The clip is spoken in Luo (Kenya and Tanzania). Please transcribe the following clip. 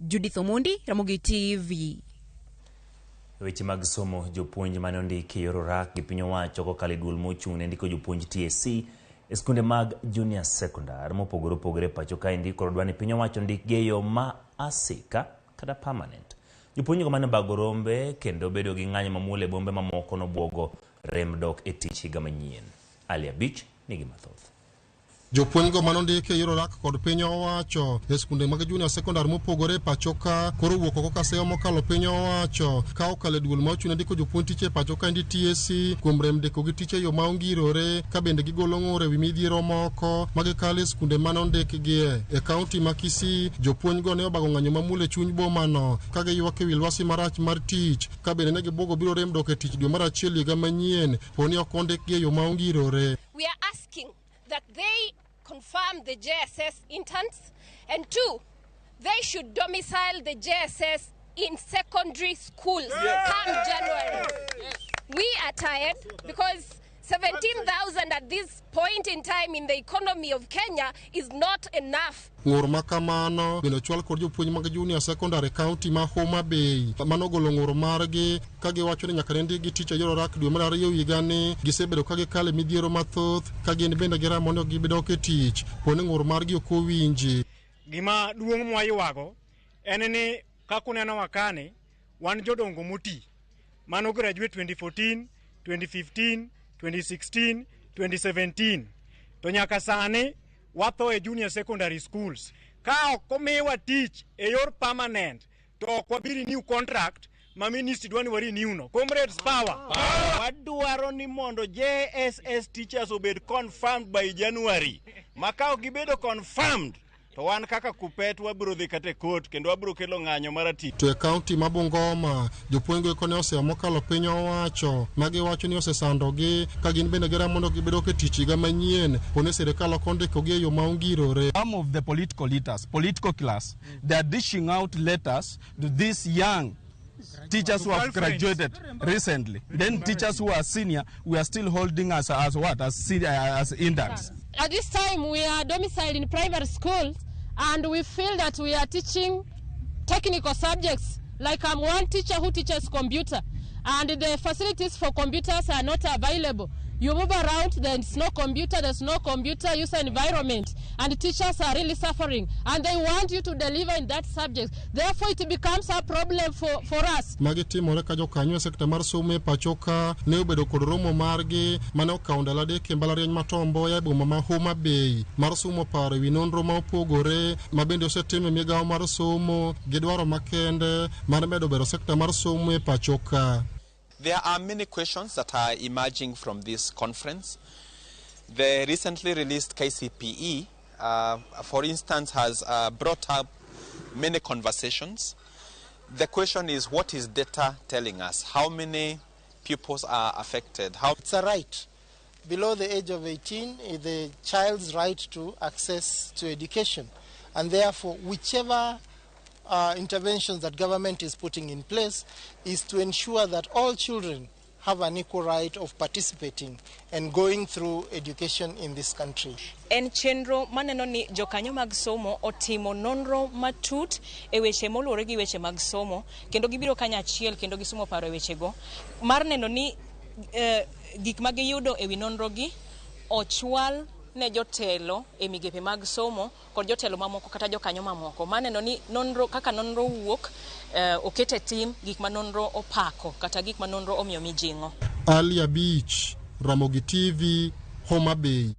Judith Omondi, Ramogi TV. E weche mag somo, jopuonj mane ondiki e yor orak gi piny owacho kokalo e duol mochung' ne ndiko jopuonj TSC e skunde mag junior secondar mopogore opogore e pacho kaendi koro dwa ni piny owacho ondikgi e yo ma asika kata permanent. Jopuonjgo mane obago rombe kendo bedo gi ng'anyo mamuol e bombe mamoko nobuogo rem dok e tich higa manyien. Ali Abich nigi mathoth. Jopuonjgo mane ondiki e yor orak kod piny owacho e skunde mag junior secondary mopogore e pacho ka koro owuok oko ka seyo mokalo piny owacho ka okalo e duol ma ochung' ne ndiko jopuonj tich e pacho kaendi TSC kuom rem ndiko gi tich e yo ma ongirore ka bende gigolo ng'ur e wi midhiero moko ma gikalo e skunde mane ondikgie. E kaunti ma Kisii, jopuonjgo ne obago ng'anyo mamuol e chuny bomano ka giywak e wi lwasi marach mar tich ka bende ne gibuogo biro rem dok e tich dwe mar achiel higa manyien po ni ok ondikgi e yo ma ongirore. We are asking that they confirm the JSS interns, and two, they should domicile the JSS in secondary schools come January. We are tired because 17,000 at this point in time in the economy of Kenya is not enough. Ng'ur ma kamano bende ochwal kod jopuonj mag junior secondary e kaunti ma Homa Bay manogolo ng'ur margi ka giwacho ni nyaka ne ndikgi tich e yor orak dwe mar ariyo higani gisebedo ka gikalo e midhiero mathoth ka gin bende giramo ni ok gibi dok e tich po ni ng'ur margi ok owinji. Gima duong' mwaywago en ni kaka unenowa kani, wan jodongo moti mano graduate 2014, 2015, 2016, 2017 to nyaka sani watho e junior secondary schools. Ka ok omiwa tich e yor permanent to ok wabi renew contract ma ministry dwa ni wa renew no. Comrades power. Wadwaro ni mondo JSS teachers obed confirmed by January. Ma ka ok gibedo confirmed to wan kaka Kuppet wabiro dhi kata e court kendo wabiro kelo ng'anyo maratich. To e kaunti ma Bungoma, jopuonjgo eko ne oseya mokalo piny owacho ma giwacho ni osesandogi ka gin bende giramo mondo gibed e tich higa manyien po ni sirikal ok ondikogi e yo ma ongirore. Some of the political leaders, political class, they are dishing out letters to these young teachers who have graduated recently. Then teachers who are senior, we are still holding as what? As senior, as interns. At this time, we are domiciled in primary schools, and we feel that we are teaching technical subjects. Like I'm one teacher who teaches computer, and the facilities for computers are not available. You move around, there's no computer, there's no computer user environment, and teachers are really suffering, and they want you to deliver in that subject. Therefore, it becomes a problem for us. Magi timore ka jokanyo e sekta mar somo e pacho ka ne obedo kod romo margi mane okawo ndalo adek e mbalariany ma Tom Mboya e boma ma Homa Bay mar sumo paro ewi nonro ma opogore ma bende osetim e migawo mar somo gi dwaro makende mar medo bero sekta mar somo e pacho ka. There are many questions that are emerging from this conference. The recently released KCPE, for instance, has brought up many conversations. The question is, what is data telling us? How many pupils are affected? How It's a right. Below the age of 18 is the child's right to access to education. And therefore, whichever interventions that government is putting in place is to ensure that all children have an equal right of participating and going through education in this country. En chenro maneno ni jokanyo mag somo otimo nonro matut e weche moluwore gi weche mag somo kendo gibiro kanyachiel kendo gisumo paro e wechego mar neno ni gik ma giyudo e wi nonro gi ochwal ne jotelo e migepe mag somo kod jotelo mamoko kata jokanyo mamoko maneno ni nonro kaka nonro wuok oket e tim gik ma nonro opako kata gik ma nonro omiyo mijing'o. Ali Abich, Ramogi TV, Homa Bay.